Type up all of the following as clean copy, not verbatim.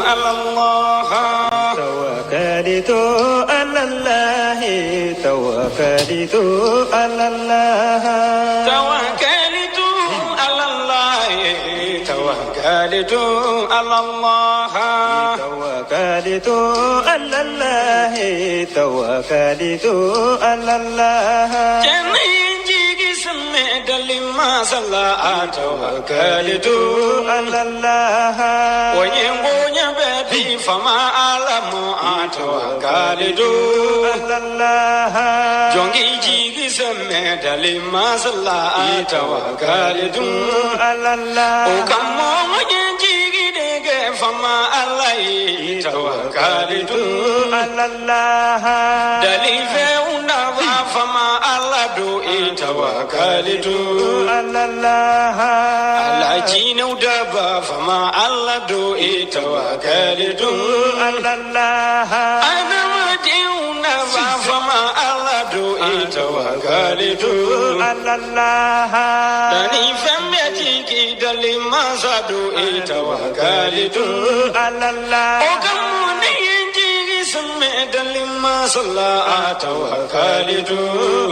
على الله توكلت على الله توكلت على الله توكلت على الله توكلت على الله توكلت على الله توكلت على الله Dali masala توكلت على الله Onyengonya bedi fama alamu توكلت على الله Jongi jigi semme dali masala توكلت على الله Okamo onye jigi dege fama alai توكلت على الله Dali fe undava fama ala do توكلت على الله Ala jinau daba fama ala do توكلت على الله Adamadenw nafa fama ala do tawakalitu على الله Dani fɛn bɛɛ tigi dali masa do tawakalitu على الله O ka mun ne ye n jigi sɛmɛ dali masa la tawakalitu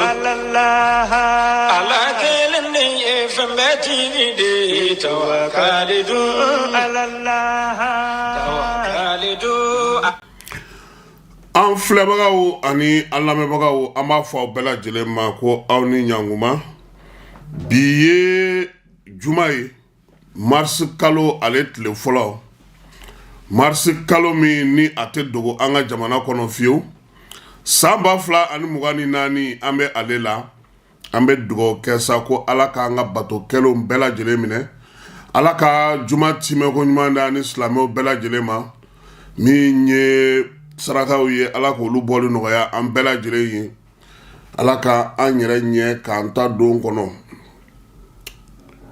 على الله Ala kelen de ye fɛn bɛɛ tigi de ye tawakalitu على الله Tawakalitu. An filɛbagaw ani an lamɛnbagaw, an b'a fɔ aw bɛɛ lajɛlen ma ko aw ni ɲankuma. Bi ye juma ye, marisi kalo ale tile fɔlɔ, marisi kalo min ni a tɛ dogo an ka jamana kɔnɔ fiyewu, san 2024, an bɛ ale la. An bɛ dugawu kɛ sa ko Ala k'an ka bato kɛlenw bɛɛ lajɛlen minɛ, Ala ka juma timɛko ɲuman da ni silamɛw bɛɛ lajɛlen ma. Min ye sarakaw ye, Ala k'olu bɔli nɔgɔya an bɛɛ lajɛlen ye, Ala ka an yɛrɛ ɲɛ k'an ta don kɔnɔ.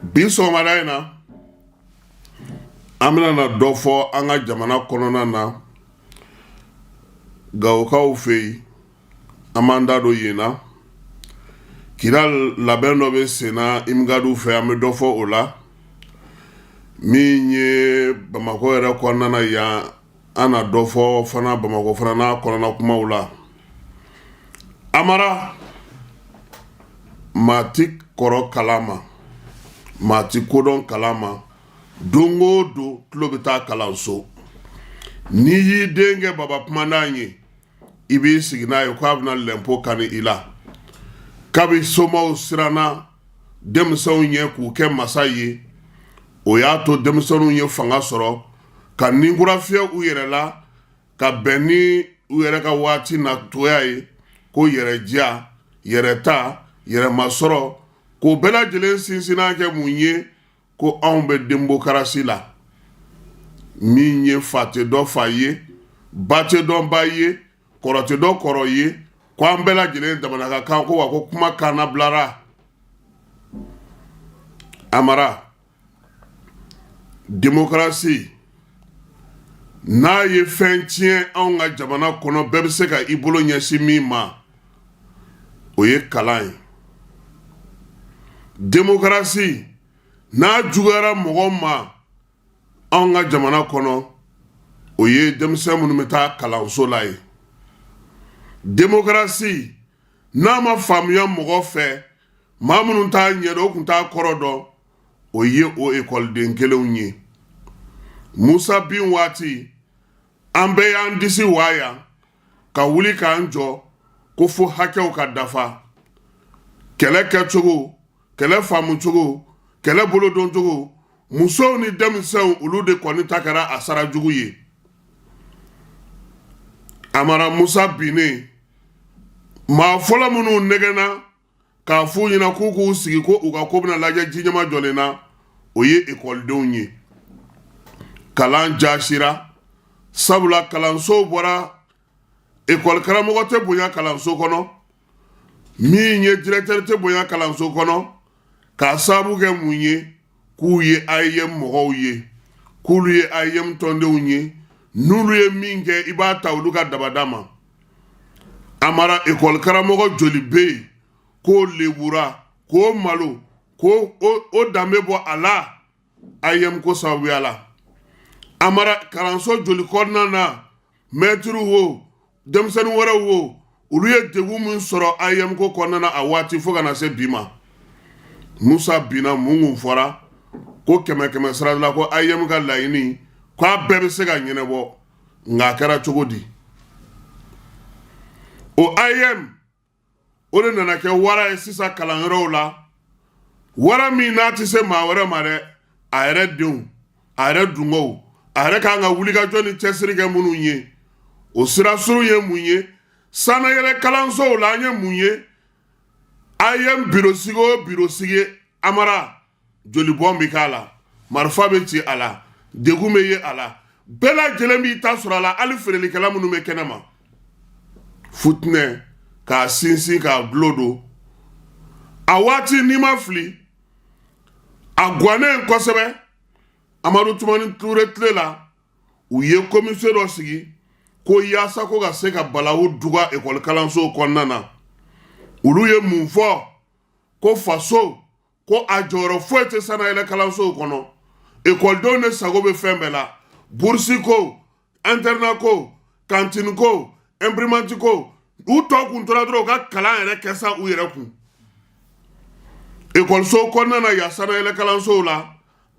Bi sɔgɔmada in na, an bɛna na dɔ fɔ an ka jamana kɔnɔna na, Gawokaw fɛ yen, an b'an da don yen na. Kidal, labɛn dɔ bɛ sen na Imgadu fɛ, an bɛ dɔ fɔ o la. Min ye Bamakɔ yɛrɛ kɔnɔna na yan, an na dɔ fɔ fana Bamakɔ fana n'a kɔnɔna kumaw la. Amara, maa ti kɔrɔ kalan ma, maa ti kodɔn kalan ma. Don o don tulo bɛ taa kalanso. N'i y'i den kɛ baba kumadan ye, i b'i sigi n'a ye k'a bɛna lɛnpo kani i la. Kabi somaw siranna denmisɛnw ɲɛ k'u kɛ masa ye, o y'a to denmisɛnninw ye fanga sɔrɔ ka ninkura fiyɛ u yɛrɛ la, ka bɛn ni u yɛrɛ ka waati na togoya ye, ko yɛrɛdiya, yɛrɛta, yɛrɛmasɔrɔ, k'o bɛɛ lajɛlen sinsinna kɛ mun ye? Ko anw bɛ demokarasi la. Min ye fa tɛ dɔn fa ye, ba tɛ dɔn ba ye, kɔrɔ tɛ dɔn kɔrɔ ye, ko an bɛɛ lajɛlen damana ka kan ko wa, ko kuma kanna bilara. Amara, demokarasi n'a ye fɛn tiɲɛ anw ka jamana kɔnɔ, bɛɛ bɛ se ka i bolo ɲɛsin min ma, o ye kalan ye. Demokarasi n'a juguyara mɔgɔ ma anw ka jamana kɔnɔ, o ye denmisɛn minnu bɛ taa kalanso la ye. Demokarasi n'a ma faamuya mɔgɔ fɛ, maa minnu t'a ɲɛdɔn, o tun t'a kɔrɔ dɔn, o ye o ekɔliden kelenw ye. Musa bin waati, an bɛɛ y'an disi waa yan ka wuli k'an jɔ ko fo hakɛw ka dafa. Kɛlɛ kɛcogo, kɛlɛ faamucogo, kɛlɛ bolodoncogo, musow ni denmisɛnw, olu de kɔni ta kɛra a sara jugu ye. Amara, Musa binnen, maa fɔlɔ minnu nɛgɛnna k'a f'u ɲɛna k'u k'u sigi ko u ka ko bɛna lajɛ ji ɲɛma jɔlen na, o ye ekɔlidenw ye. Kalan jasira, sabula kalansow bɔra, ekɔli karamɔgɔ tɛ bonya kalanso kɔnɔ, min ye directeur tɛ bonya kalanso kɔnɔ, k'a sababu kɛ mun ye? K'u ye AEEM mɔgɔw ye, k'olu ye AEEM tɔndenw ye. N'olu ye min kɛ, i b'a ta olu ka dabada ma. Amara, ekɔli karamɔgɔ joli bɛ yen k'o lebura, k'o malo, k'o o danbe bɔ a la AEEM ko sababuya la? Amara, kalanso joli kɔnɔna na, mɛtiriw wo, denmisɛnnin wɛrɛw wo, olu ye degun min sɔrɔ AEEM ko kɔnɔna na a waati fo ka na se bi ma? Musa binna, mun kun fɔra ko kɛmɛ kɛmɛ sara la ko AEEM ka laɲini k'a bɛɛ bɛ se ka ɲɛnabɔ, nka a kɛra cogo di? O AEEM o de nana kɛ wara ye sisan kalanyɔrɔw la, wara min n'a tɛ se maa wɛrɛ ma dɛ, a yɛrɛ denw, a yɛrɛ dungow, a yɛrɛ kan ka wulikajɔ ni cɛsiri kɛ minnu ye. O sira surun ye mun ye? Sannayɛlɛ kalansow la, an ye mun ye? AEEM biro sigi o biro sigi, Amara, jolibɔn bɛ k'a la, marifa bɛ ci a la, degun bɛ ye a la, bɛɛ lajɛlen b'i ta sɔrɔ a la, hali feerelikɛla minnu bɛ kɛnɛ ma. Futinɛ k'a sinsin k'a dulo don a waati, n'i ma fili, a gannen kosɛbɛ. Amadu Tumani Ture tile la, u ye commission dɔ sigi ko yaasa ko ka se ka balawu duga ekɔli kalansow kɔnɔna na. Olu ye mun fɔ? Ko faso ko a jɔyɔrɔ foyi tɛ sannayɛlɛ kalansow kɔnɔ, ekɔlidenw de sago bɛ fɛn bɛɛ la, burusi ko, internat ko, cantine ko, imprimante ko. U tɔ kun tora dɔrɔn u ka kalan yɛrɛ kɛ sa u yɛrɛ kun. Ekɔliso kɔnɔna na yan, sannayɛlɛ kalansow la,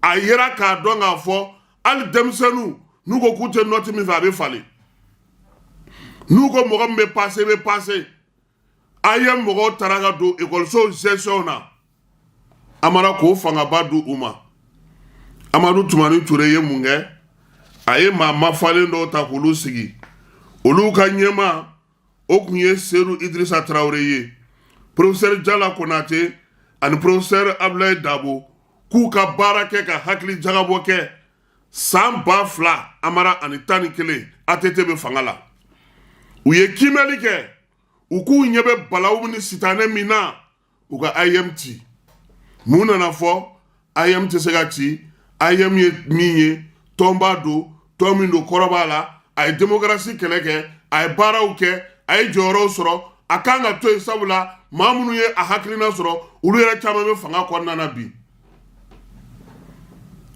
a yera k'a dɔn k'a fɔ hali denmisɛnninw n'u ko k'u tɛ nɔti min fɛ, a bɛ falen. N'u ko mɔgɔ min bɛ pase, bɛ pase. AEEM mɔgɔw taara ka don ekɔlisow gestion na, Amara, k'o fangaba di u ma. Amadu Tumani Ture ye mun kɛ? A ye maa mafalen dɔw ta k'olu sigi. Olu ka ɲɛmaa o tun ye Sedu Idirisa Tarawele ye, professeur Jala Konate ani professeur Abulayi Dabo, k'u ka baara kɛ ka hakili jagabɔ kɛ. San 2000, Amara, ani 11, ATT bɛ fanga la, u ye kiimɛli kɛ. U k'u ɲɛ bɛ balawu ni sitanɛ min na, u ka AEEM ci. Mun nana fɔ? AEEM tɛ se ka ci. AEEM ye min ye, tɔnba don, tɔn min don, kɔrɔ b'a la, a ye démocratie kɛlɛ kɛ, a ye baaraw kɛ, a ye jɔyɔrɔw sɔrɔ, a kan ka to yen, sabula maa minnu ye a hakilina sɔrɔ, olu yɛrɛ caman bɛ fanga kɔnɔna na bi.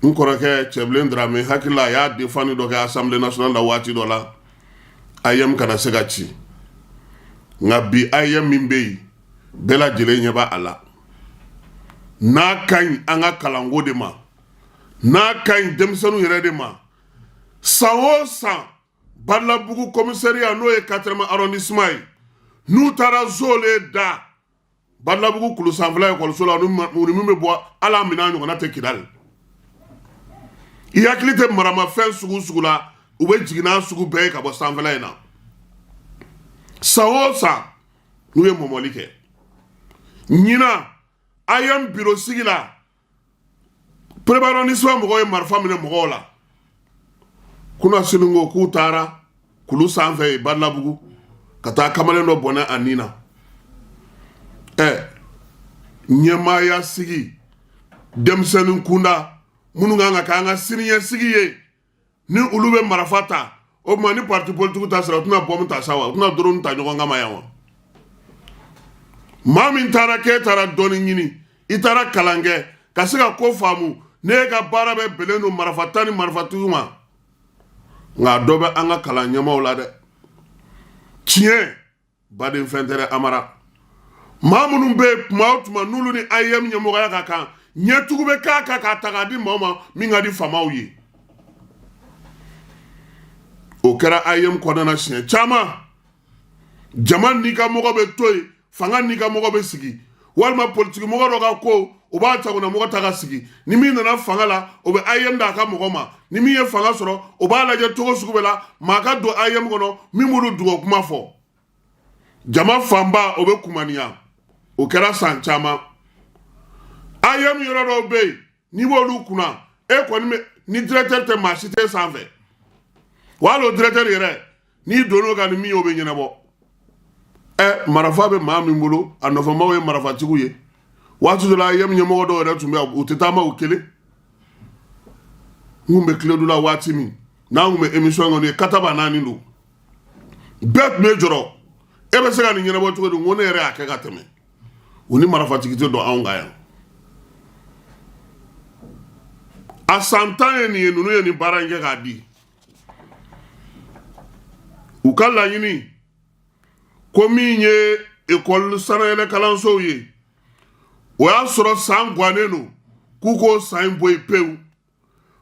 N kɔrɔkɛ Cɛbilen Darame hakili la, a y'a défendu dɔ kɛ Assemblée nationale la waati dɔ la, AEEM kana se ka ci. Nka bi, AEEM min bɛ yen, bɛɛ lajɛlen ɲɛ b'a la, n'a ka ɲi an ka kalanko de ma, n'a ka ɲi denmisɛnninw yɛrɛ de ma. San o san, Balabugu commissariat, n'o ye 4e arrondissement ye, n'u taara zole da Balabugu kulu sanfɛla ekɔliso la, u ni min bɛ bɔ, ala minɛn ɲɔgɔnna tɛ Kidali. I hakili tɛ maramafɛn sugu sugu la, u bɛ jigin n'a sugu bɛɛ ye ka bɔ sanfɛla in na. San o san, n'u ye mɔmɔli kɛ, ɲinan AEEM biro sigi la, premier arrondissement mɔgɔw ye marifa minɛ mɔgɔw la kunasini, ko k'u taara kulu sanfɛ yen Balabugu ka taa kamalen dɔ bɔnɛ a nin na. Ɛ ɲɛmaaya sigi denmisɛnnin kunda minnu kan ka kɛ an ka siniɲɛsigi ye, ni olu bɛ marifa ta, o tuma ni parti politique ta sera, u tɛna bombe ta sa wa? U tɛna drone ta ɲɔgɔn kama yan wa? Maa min taara k'e taara dɔnni ɲini, i taara kalan kɛ ka se ka ko faamu, n'e ka baara bɛ bɛnnen don marifa ta ni marifatigiw ma. Nka dɔ bɛ an ka kalan ɲɛmaaw la dɛ, tiɲɛ baden fɛn tɛ dɛ, Amara. Maa minnu bɛ yen, tuma o tuma n'olu ni AEEM ɲɛmɔgɔya ka kan, ɲɛtugu bɛ k'a kan k'a ta k'a di maaw ma min ka di faamaw ye. O kɛra AEEM kɔnɔna siɲɛ caman. Jama n'i ka mɔgɔ bɛ to yen, fanga n'i ka mɔgɔ bɛ sigi, walima politiki mɔgɔ dɔ ka ko, o b'a caguna mɔgɔ ta ka sigi. Ni min nana fanga la, o bɛ AEEM d'a ka mɔgɔ ma. Ni min ye fanga sɔrɔ, o b'a lajɛ cogo sugu bɛɛ la maa ka don AEEM kɔnɔ min b'olu dugɔ kuma fɔ. Jama fanba o bɛ kumaniya. O kɛra san caman. AEEM yɔrɔ dɔw bɛ yen, n'i b'olu kunna, e kɔni bɛ ni directeur tɛ, maa si tɛ sanfɛ wa. Hali o directeur yɛrɛ, n'i donn'o kan ni min ye, o bɛ ɲɛnabɔ. Ɛ marifa bɛ maa min bolo, a nɔfɛmaaw ye marifatigiw ye. Waati dɔ la, AEEM ɲɛmɔgɔ dɔw yɛrɛ tun bɛ yan, u tɛ taama u kelen. N kun bɛ Kiledu la waati min n'an kun bɛ émission kɛ, ye kataba naani don, bɛɛ tun bɛ jɔrɔ, e bɛ se ka nin ɲɛnabɔ cogo di? N ko ne yɛrɛ y'a kɛ ka tɛmɛ. U ni marifatigi tɛ don anw kan yan. A san 10 ye nin ye, ninnu ye nin baara in kɛ k'a di. U ka laɲini ko min ye ekɔli sanayɛlɛ kalansow ye, o y'a sɔrɔ san gannen don, k'u k'o san in bɔ yen pewu.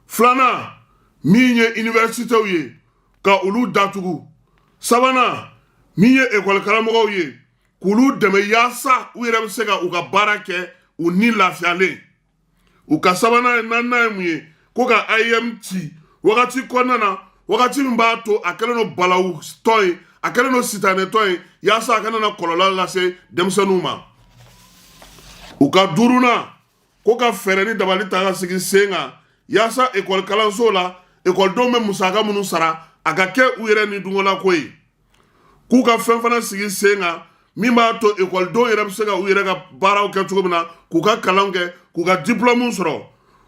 Filanan, min ye iniwɛrisitew ye, ka olu datugu. Sabanan, min ye ekɔli karamɔgɔw ye, k'olu dɛmɛ yaasa u yɛrɛ bɛ se ka u ka baara kɛ u ni lafiyalen. U ka sabanan ye, naaninan ye mun ye? Ko ka AEEM ci wagati kɔnɔna na, wagati min b'a to a kɛlen don balawu tɔn ye, a kɛlen don sitanɛ tɔn ye, yaasa a kana na kɔlɔlɔ lase denmisɛnninw ma. U ka duurunan, ko ka fɛɛrɛ ni dabali ta ka sigi sen kan yaasa ekɔli kalanso la, ekɔlidenw bɛ musaka minnu sara, a ka kɛ u yɛrɛ ni dunkola ko ye. K'u ka fɛn fana sigi sen kan min b'a to ekɔlidenw yɛrɛ bɛ se ka u yɛrɛ ka baaraw kɛ cogo min na, k'u ka kalan kɛ, k'u ka diplɔmu sɔrɔ.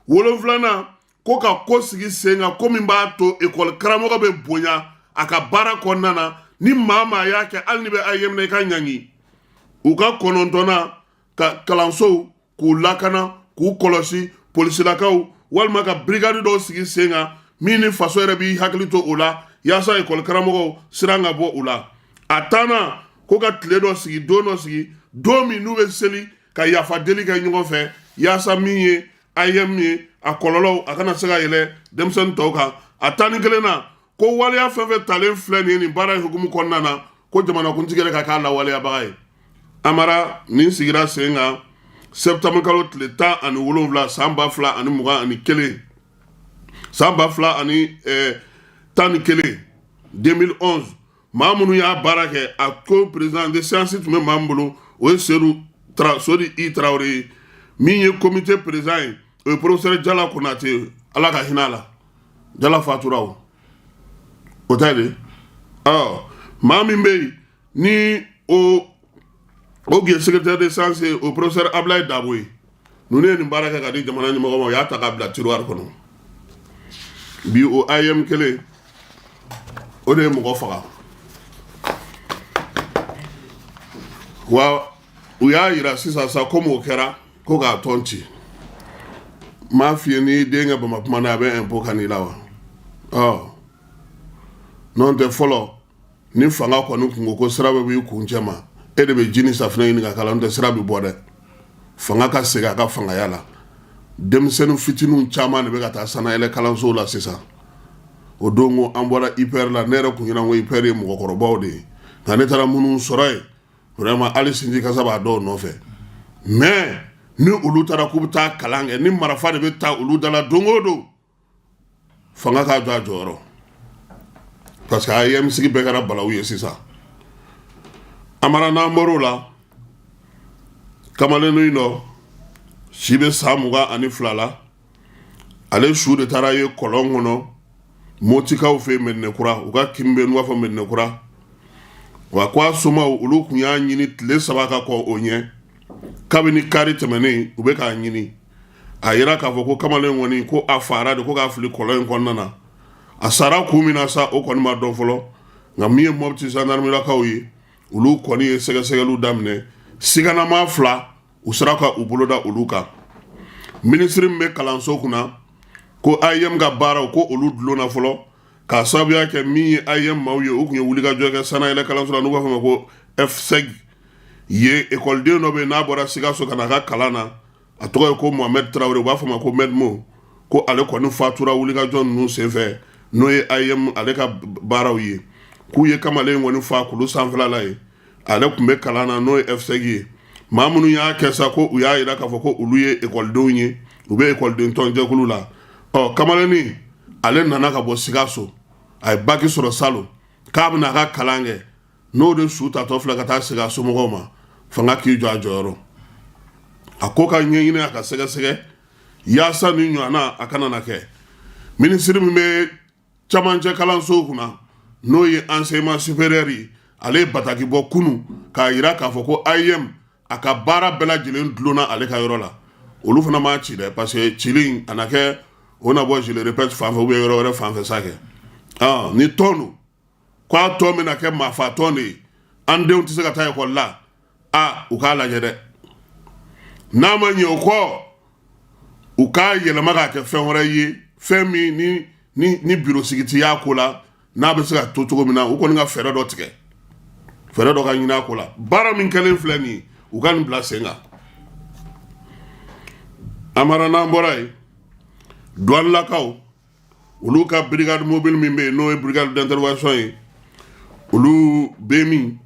Wolonfilanan, ko ka ko sigi sen kan ko min b'a to ekɔli karamɔgɔ bɛ bonya a ka baara kɔnɔna na, ni maa maa y'a kɛ, hali n'i bɛ AEEM na, i ka ɲangi. U ka kɔnɔntɔnnan, ka kalansow k'u lakana, k'u kɔlɔsi, polisilakaw walima ka brigade dɔw sigi sen kan min ni faso yɛrɛ b'i hakili to o la, yaasa ekɔli karamɔgɔw siran ka bɔ u la. A tannan, ko ka tile dɔ sigi, don dɔ sigi, don min n'u bɛ seli ka yafa deli kɛ ɲɔgɔn fɛ, yaasa min ye AEEM ye, a kɔlɔlɔw a kana se ka yɛlɛ denmisɛnnin tɔw kan. A 11nan, ko waleya fɛn fɛn talen filɛ nin ye nin baara in hukumu kɔnɔna na, ko jamanakuntigi yɛrɛ ka k'a lawaleyabaga ye. Amara, nin sigira sen kan septembre kalo tile 17 san 2021, san 2011, 2011. Maa minnu y'a baara kɛ, a ko président de séance tun bɛ maa min bolo, o ye Sedu Sodi I Tarawele ye. Min ye comité président ye, o ye professeur Jala Konate, Ala ka hinɛ a la. Jala fatura, o o tɛ de. Ɔ maa min bɛ yen ni o tun ye secrétaire de séance ye, o professeur Ablaye Dabo ye. Ninnu ye nin baara kɛ ka di jamana ɲɛmɔgɔ ma, u y'a ta k'a bila tiroir kɔnɔ. Bi, o AEEM kelen o de ye mɔgɔ faga. Wa u y'a yira sisan sa, komi o kɛra, ko k'a tɔn ci. N m'a f'i ye, n'i den kɛ bama kuma na, a bɛ impôt kan i la wa? Ɔ n'o tɛ, fɔlɔ ni fanga kɔni kun ko ko sira bɛ b'i kun cɛ ma, e de bɛ ji ni safunɛ ɲini ka k'a la, n'o tɛ sira bɛ bɔ dɛ. Fanga ka segin a ka fangaya la. Denmisɛnnin fitininw caman de bɛ ka taa sanayɛlɛ kalansow la sisan. O don ko an bɔra IPR la, ne yɛrɛ kun ɲɛna ko IPR ye mɔgɔkɔrɔbaw de ye, nka ne taara minnu sɔrɔ yen, vraiment hali sinji kasa b'a dɔw nɔfɛ. Mais ni olu taara k'u bɛ taa kalan kɛ, ni marifa de bɛ taa olu da la don o don, fanga k'a jɔ a jɔyɔrɔ, parce que AEEM sigi bɛɛ kɛra balawu ye sisan. Amara, n'an bɔr'o la, kamalennin dɔ si bɛ san 22 la, ale su de taara ye kɔlɔn kɔnɔ Motikaw fɛ yen, Mɛdinɛkura, u ka kin bɛ n'u b'a fɔ Mɛdinɛkura. Wa ko a somaw olu tun y'a ɲini tile 3 ka kɔn o ɲɛ. Kabini kari tɛmɛnen, u bɛ k'a ɲini. A yira k'a fɔ ko kamalen kɔni, ko a fara de, ko k'a fili kɔlɔn in kɔnɔna na. A sara kun min na sa, o kɔni ma dɔn fɔlɔ. Nka min ye Mɔpti zandarimilakaw ye, olu kɔni ye sɛgɛsɛgɛliw daminɛ. Siganama fila, u sera ka u bolo da olu kan. Minisiri min bɛ kalanso kunna, ko AEEM ka baaraw, ko olu dulonna fɔlɔ, k'a sababuya kɛ min ye AEEM maaw ye, u tun ye wulikajɔ kɛ sanayɛlɛ kalanso la, n'u b'a fɔ ma ko FSEG ye. Ekɔliden dɔ bɛ yen n'a bɔra Sikaso ka na a ka kalan na, a tɔgɔ ye ko Mohamed Traoré, u b'a fɔ ma ko Medmo, ko ale kɔni fatura wulikajɔ ninnu senfɛ, n'o ye AEEM ale ka baaraw ye. K'u ye kamalen kɔni fa kulu sanfɛla la ye, ale tun bɛ kalan na, n'o ye FSEG ye. Maa minnu y'a kɛ sa, ko u y'a jira k'a fɔ ko olu ye ekɔlidenw ye, u bɛ ekɔliden tɔnjɛkulu la. Ɔ kamalennin ale nana ka bɔ Sikaso, a ye baki sɔrɔ salon k'a bɛna a ka kalan kɛ, n'o de su tatɔ filɛ ka taa segin a somɔgɔw ma. Fanga k'i jɔ a jɔyɔrɔ, a ko ka ɲɛɲini, a ka sɛgɛsɛgɛ yaasa ni ɲɔgɔnna a kana na kɛ. Minisiri min bɛ camancɛ kalanso kunna, n'o ye enseignement supérieur ye, ale ye bataki bɔ kunu k'a yira k'a fɔ ko AEEM a ka baara bɛɛ lajɛlen dulonna ale ka yɔrɔ la. Olu fana m'a ci dɛ, parce que cili a na kɛ, o na bɔ, je le répète, fan fɛ ou bien yɔrɔ wɛrɛ fan fɛ sa kɛ. Ah, ni tɔn don, k'a tɔn bɛna kɛ maafa tɔn de ye, an denw tɛ se ka taa ekɔli la. A u k'a lajɛ dɛ, n'a ma ɲɛ o kɔ. U k'a yɛlɛma k'a kɛ fɛn wɛrɛ ye, fɛn min ni biro sigi tɛ y'a ko la, n'a bɛ se ka to cogo min na. U kɔni ka fɛɛrɛ dɔ tigɛ, fɛɛrɛ dɔ ka ɲini a ko la. Baara min kɛlen filɛ nin ye, u ka nin bila sen kan. Amara, n'an bɔra yen, duwanilakaw, olu ka brigade mobile min bɛ yen, n'o ye brigade d'intervention ye, olu bɛ min,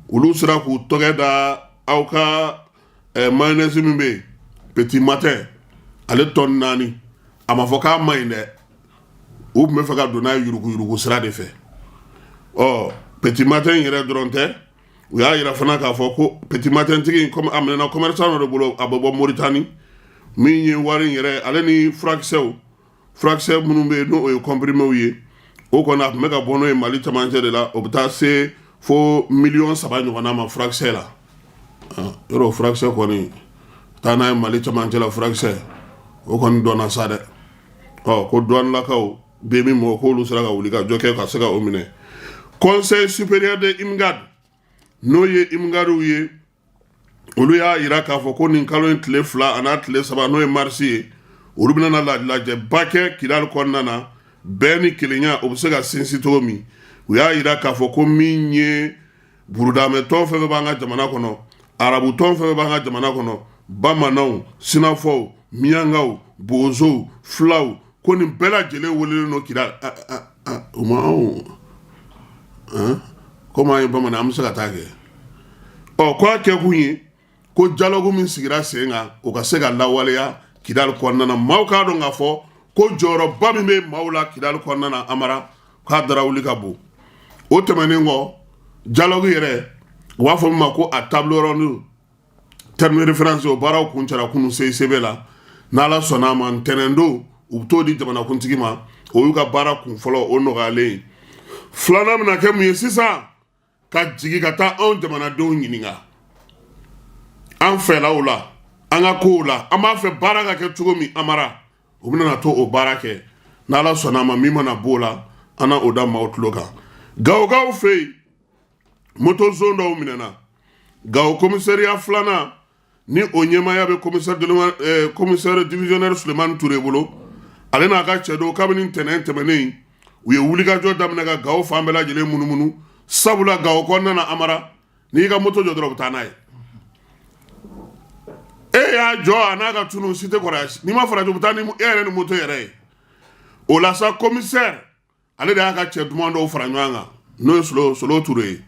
olu sera k'u tɔgɔ da aw ka mayonnaise min bɛ yen, Petit Matin, ale tɔni 4. A ma fɔ k'a ma ɲi dɛ, u tun bɛ fɛ ka don n'a ye yuruguyurugu sira de fɛ. Ɔ, Petit Matin yɛrɛ dɔrɔn tɛ, u y'a yira fana k'a fɔ ko Petit Matin tigi, a minɛna commerçant dɔ de bolo, a bɛ bɔ Moritani. Min ye wari in yɛrɛ, ale ni furakisɛw, furakisɛ minnu bɛ yen, n'o ye compriméw ye, o kɔni a tun bɛ ka bɔ n'o ye Mali camancɛ de la. O bɛ taa se fo miliyɔn 3 ɲɔgɔnna ma furakisɛ la. Yɔrɔ furakisɛ kɔni taa n'a ye Mali camancɛ la, furakisɛ o kɔni dɔnna sa dɛ. Ɔ, ko duwanilakaw bɛ min mɔgɔ k'olu sera ka wuli ka jɔ kɛ ka se ka o minɛ. Conseil supérieur de Imgad, n'o ye Imgadiw ye, olu y'a yira k'a fɔ ko nin kalo in tile 2 a n'a tile 3, n'o ye marisi ye, olu bɛna lajɛba kɛ Kidali kɔnɔna na, bɛn ni kelenya o bɛ se ka sinsin cogo min. U y'a yira k'a fɔ ko min ye burudamɛ tɔn fɛn fɛn b'an ka jamana kɔnɔ, arabu tɔn fɛn fɛn b'an ka jamana kɔnɔ, bamananw, sinafɔw, miyankaw, bozow, fulaw, ko nin bɛɛ lajɛlen welelen don Kidali. O ma anw komi an ye bamanan, an bɛ se ka taa kɛ. Ɔ, ko a kɛkun ye ko dialogue min sigira sen kan, o ka se ka lawaleya Kidali kɔnɔna na. Maaw k'a dɔn k'a fɔ ko jɔyɔrɔba min bɛ maaw la Kidali kɔnɔna na, Amara, k'a darawuli ka bon. O tɛmɛnen kɔ, dialogue yɛrɛ, u b'a fɔ min ma ko a table ronde, terme de référence, o baaraw kuncɛra kunun CICB la. N'Ala sɔnna a ma, ntɛnɛn don u bɛ t'o di jamanakuntigi ma. O y'u ka baara kun fɔlɔ, o nɔgɔyalen ye. Filanan bɛna kɛ mun ye sisan? Ka jigin ka taa anw jamanadenw ɲininka an fɛlaw la, an ka kow la, an b'a fɛ baara ka kɛ cogo min. Amara, u bɛna to o baara kɛ. N'Ala sɔnna a ma, min mana b'o la, an na o da maaw tulo kan. Gawokaw fɛ yen, moto zon dɔw minɛna. Gawo commissariat filanan, ni o ɲɛmaaya bɛ commissaire divisionnaire Sulemani Ture bolo, ale n'a ka cɛ dɔw, kabini ntɛnɛn tɛmɛnen, u ye wulikajɔ daminɛ ka Gawo fan bɛɛ lajɛlen munumunu. Sabula Gawo kɔnɔna na, Amara, n'i ka moto jɔ dɔrɔn, u bɛ taa n'a ye. E y'a jɔ a n'a ka tunu cité kɔrɔ, n'i ma farati, u bɛ taa ni e yɛrɛ ni moto yɛrɛ ye. O la sa, commissaire ale de y'a ka cɛ duman dɔw fara ɲɔgɔn kan, n'o ye Solo Ture ye.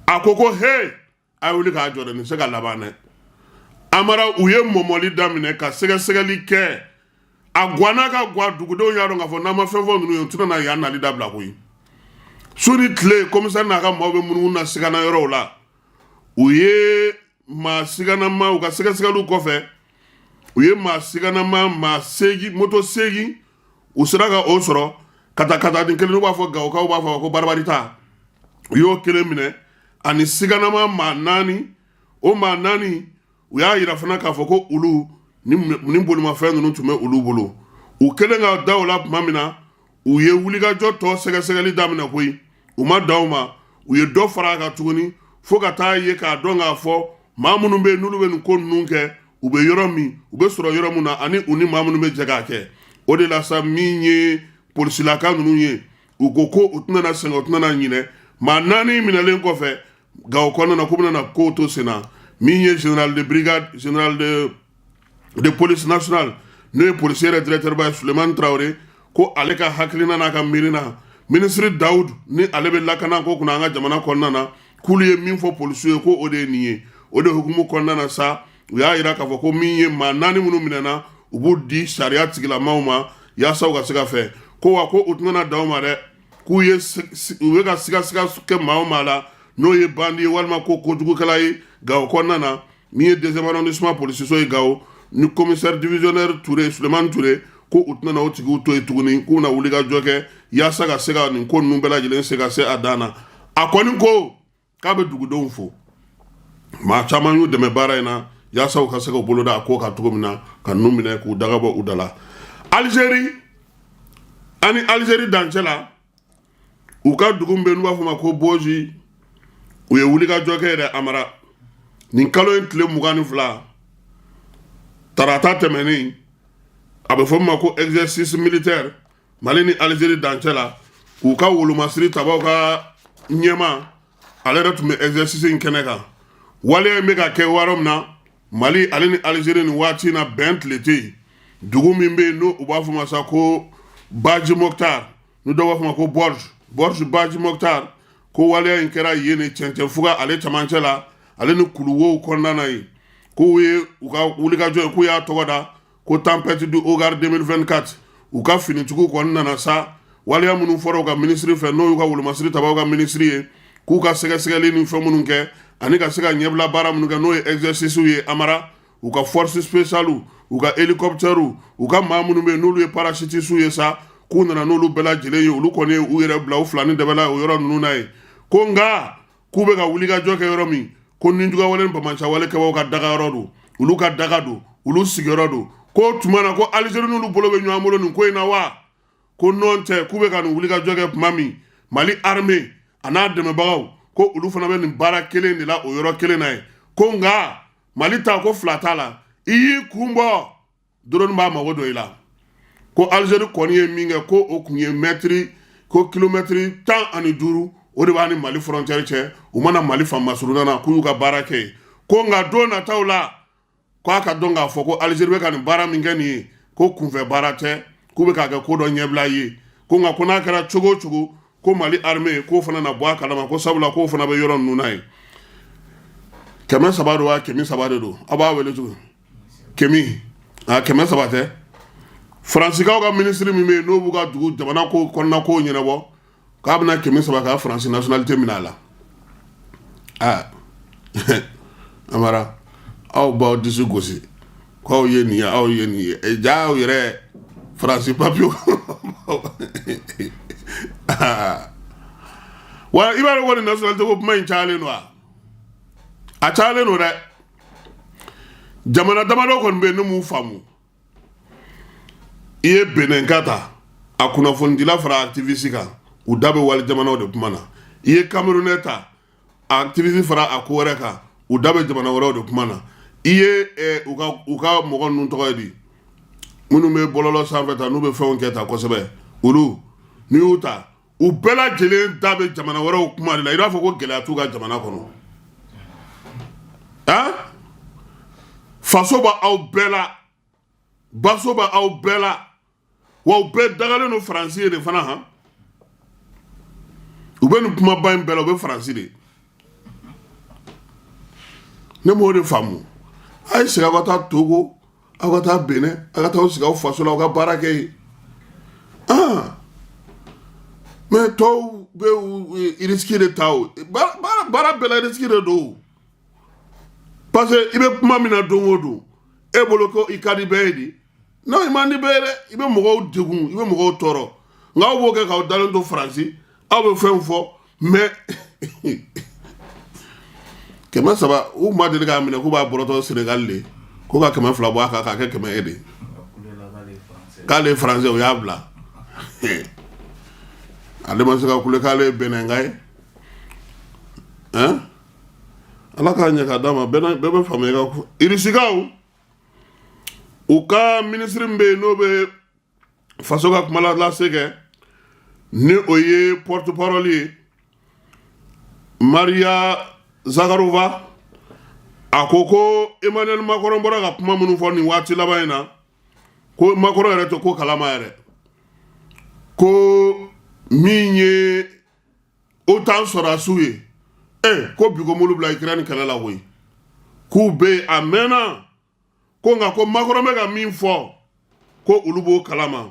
A ko ko he, a ye wuli k'a jɔ dɛ, nin se ka laban dɛ. Amara, u ye mɔmɔli daminɛ ka sɛgɛsɛgɛli kɛ. A guwanna ka guwa, dugudenw y'a dɔn k'a fɔ n'an ma fɛn fɔ ninnu ye, u tɛna na yan nali dabila koyi. Su ni tile, commissaire n'a ka maaw bɛ munumunu na sigana yɔrɔw la. U ye maa siganama, u ka sɛgɛsɛgɛliw kɔfɛ, u ye maa siganama maa 8, moto 8, u sera ka o sɔrɔ. Kata kata ni kelen, n'u b'a fɔ Gawokaw b'a fɔ ko barabarita, u y'o kelen minɛ ani siganama maa 4. O maa 4, u y'a yira fana k'a fɔ ko olu ni bolimafɛn ninnu tun bɛ olu bolo. U kɛlen ka da o la tuma min na, u ye wulikajɔ tɔ sɛgɛsɛgɛli daminɛ koyi. U ma dan o ma, u ye dɔ fara a kan tuguni, fo ka taa ye k'a dɔn k'a fɔ maa minnu bɛ yen, n'olu bɛ nin ko ninnu kɛ, u bɛ yɔrɔ min, u bɛ sɔrɔ yɔrɔ min na, ani u ni maa minnu bɛ jɛ k'a kɛ. O de la sa, min ye polisilaka ninnu ye, u ko ko u tɛna sɛgɛn, u tɛna ɲinɛ. Maa 4 minɛlen kɔfɛ Gawo kɔnɔna na, k'u bɛna kow to sen na. Min ye général de brigade, général de police nationale, n'o ye policier yɛrɛ directeur ba ye, Sulemani Tarawele, ko ale ka hakilina n'a ka miirina, ministre Dawud ni ale bɛ lakana ko kunna an ka jamana kɔnɔna na, k'olu ye min fɔ polisiw ye, ko o de ye nin ye. O de hukumu kɔnɔna na sa, u y'a yira k'a fɔ ko min ye maa 4 minnu minɛna, u b'u di sariya tigilamaw ma yaasa u ka se ka fɛ ko wa ko u tɛna dan o ma dɛ, k'u ye u bɛ ka sigasiga kɛ maa o maa la, n'o ye bandi ye walima ko kojugukɛla ye Gawo kɔnɔna na, min ye deuxième arrondissement polisiso ye Gawo, ni commissaire divisionnaire Ture, Sulemani Ture, ko u tɛna o tigiw to yen tuguni, k'u na wuli ka jɔ kɛ yaasa ka se ka nin ko ninnu bɛɛ lajɛlen se ka se a dan na. A kɔni ko k'a bɛ dugudenw fo, maa caman y'u dɛmɛ baara in na yaasa u ka se k'u bolo da a ko kan cogo min na, ka ninnu minɛ k'u daga bɔ u da la. Alizeri, ani Alizeri dancɛ la, u ka dugu min bɛ yen, n'u b'a fɔ ma ko Bozi, u ye wulikajɔ kɛ yɛrɛ. Amara, nin kalo in tile 22, tarata tɛmɛnen. A bɛ fɔ min ma ko exercice militaire Mali ni Algérie dancɛ la, u ka wolomasiri tabaw ka ɲɛmaa, ale yɛrɛ tun bɛ exercice in kɛnɛ kan. Waleya in bɛ ka kɛ yɔrɔ min na, Mali ale ni Algérie, nin waati in na, bɛn tile tɛ yen. Dugu min bɛ yen, n'o u b'a fɔ ma sa ko Baji Mokhtar, ni dɔw b'a fɔ ma ko Borj Baji Mokhtar, ko waleya in kɛra yen de, cɛncɛn fuga ale camancɛ la, ale ni kuluwow kɔnɔna na yen. K'u ye u ka wulikajɔ ye, k'u y'a tɔgɔ da ko Tempête du Hoggar 2024. U ka finitigiw kɔni nana sa, waleya minnu fɔra u ka minisiri fɛ, n'o y'u ka wolomasiri tabaw ka minisiri ye, k'u ka sɛgɛsɛgɛli ni fɛn minnu kɛ ani ka se ka ɲɛbila baara minnu kɛ, n'o ye exercice ye Amara, u ka force spéciale, u ka hélicoptère, u ka maa minnu bɛ yen n'olu ye parachutiste ye sa, k'u nana n'olu bɛɛ lajɛlen ye. Olu kɔni ye u yɛrɛ bila u fila ni dɛbɛla o yɔrɔ ninnu na ye. Ko nka k'u bɛ ka wulikajɔ kɛ yɔrɔ min, ko nijuguyawale ni banbaanciwale kɛbaaw ka daga yɔrɔ don, olu ka daga don, olu sigiyɔrɔ don. Ko tuma na ko Alizeri n'olu bolo bɛ ɲɔgɔn bolo nin ko in na wa? Ko nɔn tɛ, k'u bɛ ka nin wulikajɔ kɛ tuma min, Mali armée a n'a dɛmɛbagaw, ko olu fana bɛ nin baara kelen de la o yɔrɔ kelen na ye. Ko nka Mali ta, ko fila t'a la, i y'i kun bɔ drone b'a mago don i la. Ko Alizeri kɔni ye min kɛ, ko o kun ye mɛtiri, ko kilomɛtiri 15, o de b'a ni Mali frontière cɛ. U mana Mali fan masurunna na, k'u y'u ka baara kɛ yen. Ko nka don nataw la, k'a ka dɔn k'a fɔ ko Alizeri bɛ ka nin baara min kɛ nin ye, ko kunfɛ baara tɛ, k'u bɛ k'a kɛ ko dɔ ɲɛbila ye. Ko nka ko n'a kɛra cogo o cogo, ko Mali armée k'o fana na bɔ a kalama, ko sabula k'o fana bɛ yɔrɔ ninnu na yen. 300 don wa? 300 de don, aw b'a wele cogo kɛmɛ a 300 tɛ. Faransikaw ka minisiri min bɛ yen, n'o b'u ka dugu jamana ko kɔnɔna kow ɲɛnabɔ, k'a bɛna 300 ka Faransi nationalité minɛ a la. Aa Amara, aw b'aw disi gosi k'aw ye nin ye, aw ye nin ye, ja aw yɛrɛ Faransi papiye wa. I b'a dɔn ko nin nationalité ko kuma in cayalen don wa? A cayalen don dɛ. Jamana damadɔ kɔni bɛ yen, ne m'u faamu. I ye Benɛnka ta, a kunnafonidila fara activiste kan, u da bɛ wali jamanaw de kuma na. I ye Camerounais ta, a activiste fara a ko wɛrɛ kan, u da bɛ jamana wɛrɛw de kuma na. I ye u ka mɔgɔ ninnu tɔgɔ ye di, minnu bɛ bɔlɔlɔ sanfɛ ta, n'u bɛ fɛnw kɛ ta kosɛbɛ, olu n'i y'u ta, u bɛɛ lajɛlen da bɛ jamana wɛrɛw kuma de la. I b'a fɔ ko gɛlɛya t'u ka jamana kɔnɔ. Han, faso b'aw bɛɛ la, baso b'aw bɛɛ la, wa u bɛɛ dagalen don Faransi ye de fana. Han, u bɛ nin kumaba in bɛɛ la, u bɛ Faransi de. Ne m'o de faamu. A ye segin, aw ka taa Togo, aw ka taa Benin, aw ka taa aw sigi aw faso la, aw ka baara kɛ yen. Ah, mais tɔw bɛ risque de ta. O baara bɛɛ la, risque de don, parce que i bɛ kuma min na don o don, e bolo ko i ka di bɛɛ ye de. Non, i man di bɛɛ ye dɛ. I bɛ mɔgɔw degun, i bɛ mɔgɔw tɔɔrɔ. Nka aw b'o kɛ k'aw dalen to Faransi, aw bɛ fɛn fɔ. Mais 300, u ma deli k'a minɛ k'u b'a bɔrɔtɔ Senegal de, ko ka 200 bɔ a kan k'a kɛ 100 ye de, k'ale ye Faransɛ. O y'a bila, ale ma se ka kule k'ale ye Benɛnka ye. Hein, Ala k'a ɲɛ k'a d'a ma. Bɛɛ bɛ faamuya. Ka Irisikaw, u ka minisiri min bɛ yen, n'o bɛ faso ka kuma lase kɛ, ni o ye porte parole ye, Maria Zakharova, a ko ko Emmanuel Macron bɔra ka kuma minnu fɔ nin waati laban in na, ko Macron yɛrɛ tɛ ko kalama yɛrɛ. Ko min ye OTAN sɔrɔdasiw ye, ko bi ko m'olu bila Ukraine kɛlɛ la koyi, k'u bɛ yen a mɛnna. Ko nka ko Macron bɛ ka min fɔ, ko olu b'o kalama.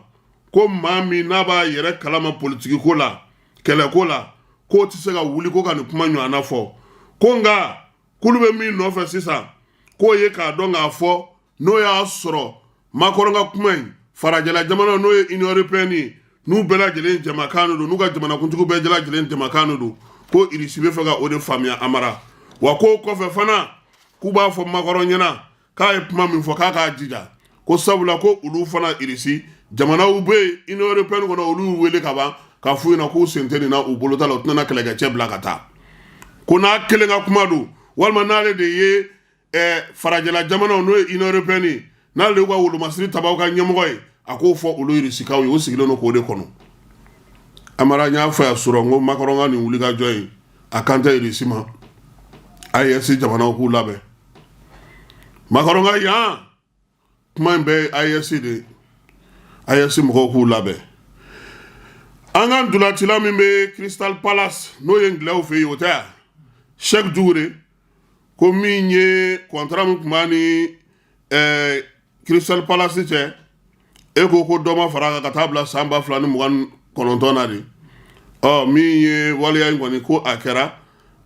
Ko maa min n'a b'a yɛrɛ kalama politiki ko la, kɛlɛko la, k'o tɛ se ka wuli ko ka nin kuma ɲɔgɔnna fɔ. Ko nka k'olu bɛ min nɔfɛ sisan, k'o ye k'a dɔn k'a fɔ n'o y'a sɔrɔ Macron ka kuma in, farajɛla jamana, n'o ye Union européenne ye, n'u bɛɛ lajɛlen jamakan de don, n'u ka jamanakuntigi bɛɛ lajɛlen jamakan de don, ko Irisi bɛ fɛ ka o de faamuya Amara wa. K'o kɔfɛ fana, k'u b'a fɔ Macron ɲɛna k'a ye kuma min fɔ, k'a k'a jija, ko sabula ko olu fana, Irisi jamanaw bɛ yen Union européenne kɔnɔ, olu y'u wele ka ban k'a f'u ɲɛna k'u sen tɛ nin na, u bolo t'a la, u tɛna kɛlɛkɛcɛ bila ka taa. Ko n'a kelen ka kuma don, walima n'ale de ye farajɛla jamanaw, n'o ye Union européenne ye, N'ale y'u ka wolomasiri tabaw ka ɲɛmɔgɔ ye, a k'o fɔ olu Irisikaw ye, o sigilen don k'o de kɔnɔ. Amara, n y'a fɔ yan surɔ, n ko Macron ka nin wulikajɔ in, a kan tɛ Irisi ma. AES jamanaw k'u labɛn. Macron ka yan kuma in bɛɛ AES de, AES mɔgɔw k'u labɛn. An ka ntolacila min bɛ Crystal Palace, n'o ye Angilɛw fɛ yen, o tɛ yan, Cheick Doucouré, ko min ye contrat min tun b'a ni Crystal Palace cɛ, e ko ko dɔ ma fara a kan ka taa bila san 2029 na de. Ɔ, min ye waleya in kɔni, ko a kɛra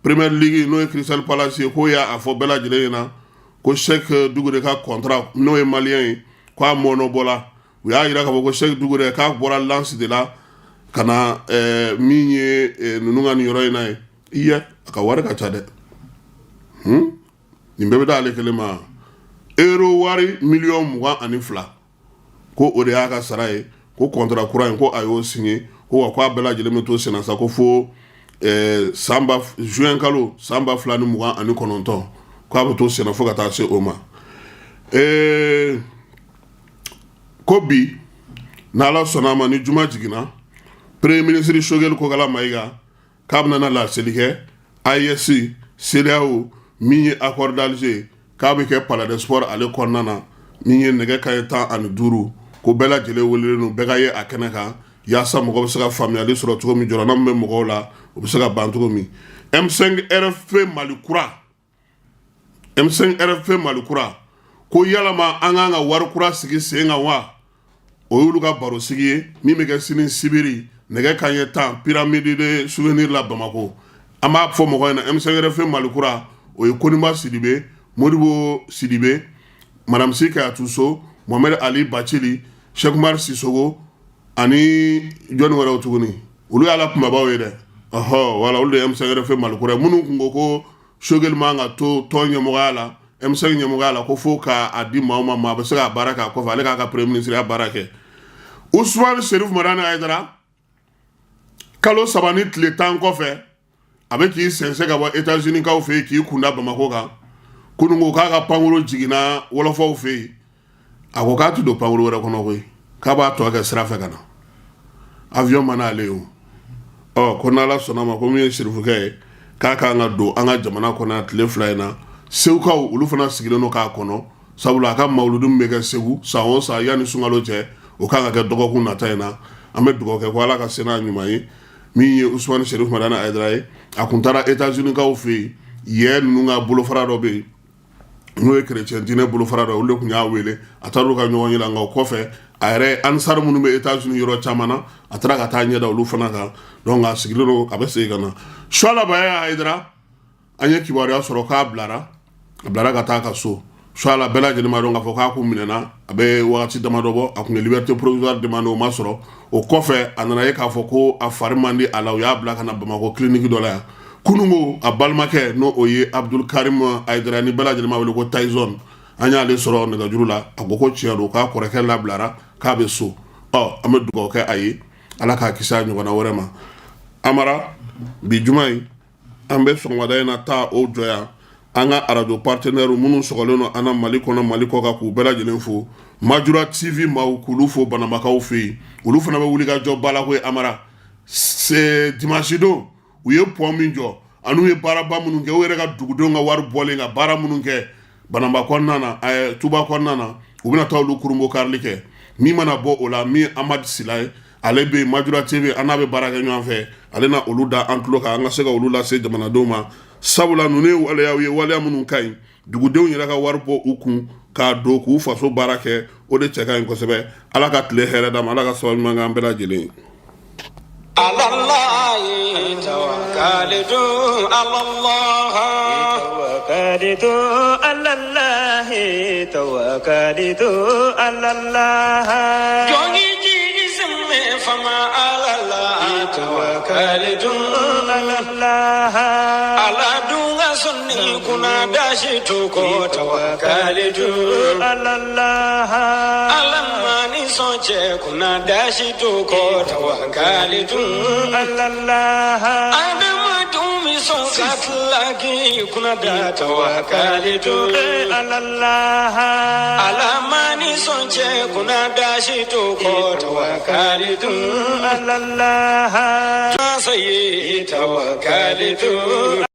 Premier League, n'o ye Crystal Palace ye, k'o y'a fɔ bɛɛ lajɛlen ɲɛna ko Cheick Doucouré ka contrat, n'o ye malien ye, ko a mɔnɔbɔla. U y'a jira k'a fɔ ko Cheick Doucouré k'a bɔra Lens de la ka na min ye ninnu ka nin yɔrɔ in na ye. Iye, a ka wari ka ca dɛ. Nin bɛɛ bɛ d'ale kelen ma, euro wari miliyɔn 22, ko o de y'a ka sara ye. Ko contrat kura in, ko a y'o signé, ko wa ko a bɛɛ lajɛlen bɛ to senna sa, ko fo sanba juin kalo san 2029, k'a bɛ to senna fo ka taa se o ma. Ko bi, n'Ala sɔnna a ma, ni juma jiginna, Premier ministre Choguel Kokalla Maïga k'a bɛna na laseli kɛ AES, CEDEAO, min ye accord d'Alger, k'a bɛ kɛ Palais des Sports ale kɔnɔna na, min ye nɛgɛ kanɲɛ 15, ko bɛɛ lajɛlen welelen don, bɛɛ ka ye a kɛnɛ kan, yaasa mɔgɔ bɛ se ka faamuyali sɔrɔ cogo min, jɔrɔna min bɛ mɔgɔw la, o bɛ se ka ban cogo min. M5 RFP Mali kura, M5 RFP Mali kura, ko yalama an k'an ka wari kura sigi sen kan wa? O y'olu ka barosigi ye min bɛ kɛ sini sibiri nɛgɛ kanɲɛ 10, Pyramide de Souvenir la, Bamakɔ. An b'a fɔ mɔgɔ ɲɛna, M5 RFP Mali kura, o ye Koniba Sidibe, Modibo Sidibe, Madame Sy Kadiatou Sow, Mohamed Ali Bathily, Cheick Oumar Sissoko ani jɔnni wɛrɛw tuguni. Olu y'a la kumabaw ye dɛ. Ɔhɔ, wala olu de ye M5 RFP Mali kura ye, minnu kun ko ko Choguel man ka to tɔn ɲɛmɔgɔya la, M5 ɲɛmɔgɔya la, ko fo k'a di maaw ma, maa bɛ se k'a baara kɛ a kɔfɛ, ale k'a ka premier ministre ya baara kɛ. Ousmane Chérif Madani Haïdara, kalo 3 ni tile 10 kɔfɛ, a bɛ k'i sɛnsɛn ka bɔ États-Unis kaw fɛ yen k'i kunda Bamakɔ kan. Kunun ko k'a ka pankuru jiginna wɔlɔfɔw fɛ yen, a ko k'a tɛ don pankuru wɛrɛ kɔnɔ koyi, k'a b'a tɔ kɛ sira fɛ ka na, avion ma n'ale ye o. Ɔ, ko n'Ala sɔnna ma, ko min ye Sirifukɛ ye, k'a kan ka don an ka jamana kɔnɔ tile 2 in na. Segukaw, olu fana sigilen don k'a kɔnɔ, sabula a ka mawuludu min bɛ kɛ Segu san o san yanni sunkalo cɛ, o kan ka kɛ dɔgɔkun nata in na. An bɛ dugawu kɛ ko Ala ka se n'a ɲuman ye. Min ye Ousmane Chérif Madani Haïdara ye, a kun taara États-Unis kaw fɛ yen, yɛ ninnu ka bolofara dɔ bɛ yen, n'o ye chrétien diinɛ bolofara dɔ ye, olu de tun y'a wele. A taara olu ka ɲɔgɔn ye la, nka o kɔfɛ, a yɛrɛ ansar minnu bɛ États-Unis yɔrɔ caman na, a taara ka taa ɲɛ da olu fana kan. Donc a sigilen don, a bɛ segin ka na. Suala Baya Haïdara, an ye kibaruya sɔrɔ k'a bilara, a bilara ka taa ka so. Suala, bɛɛ lajɛlen b'a dɔn k'a fɔ k'a kun minɛna, a bɛ wagati damadɔ bɔ. A kun ye liberté provisoire demandé, o ma sɔrɔ. O kɔfɛ, a nana ye k'a fɔ ko a fari man di a la, u y'a bila ka na Bamakɔ clinique dɔ la yan. Kununko, a balimakɛ, n'o o ye Abdul Karim Haïdara, ni bɛɛ lajɛlen b'a wele ko Tyson, an y'ale sɔrɔ nɛgɛjuru la. A ko ko tiɲɛ don, k'a kɔrɔkɛ labilara, k'a bɛ so. Ɔ, an bɛ dugawu kɛ a ye, Ala k'a kisi a ɲɔgɔnna wɛrɛ ma. Amara, bi juma in, an bɛ sɔgɔmada in na taa o jɔ yan. An ka arajo partenaire minnu sɔgɔlen don an na Mali kɔnɔ, Mali kɔ kan, k'u bɛɛ lajɛlen fo. Majura TV maaw, k'olu fo Banamakaw fɛ yen, olu fana bɛ wuli ka jɔ ba la koyi. Amara, c'est dimanche don, u ye pont min jɔ ani u ye baaraba minnu kɛ, u yɛrɛ ka dugudenw ka wari bɔlen ka baara minnu kɛ Banamba kɔnɔna na, Tuba kɔnɔna na, u bɛna taa olu kurunbo karili kɛ. Min mana bɔ o la, min Amadu Sila ye, ale bɛ Majura TV, an n'a bɛ baara kɛ ɲɔgɔn fɛ, ale na olu da an tulo kan, an ka se ka olu lase jamanadenw ma, sabula ninnu ye waleyaw ye, waleya minnu ka ɲi. Dugudenw yɛrɛ ka wari bɔ u kun k'a don k'u faso baara kɛ, o de cɛ ka ɲi kosɛbɛ. Ala ka tile hɛrɛ d'a ma, Ala ka sababu ɲuman k'an bɛɛ lajɛlen ye. على توكلت على الله. توكلت على الله، توكلت على الله. Jongi jigi semme fama ala la توكلت على الله. Ala dunga sonni kuna dashi tuko توكلت على الله. Ala mani sonce kuna dashi tuko توكلت على الله. Adama dun mi sɔn ka tila k'i kunna da tawakalitu alallah. Ala ma ni sɔn cɛ kunna da si to kɔ tawakalitu alallah. Masa ye tawakalitu.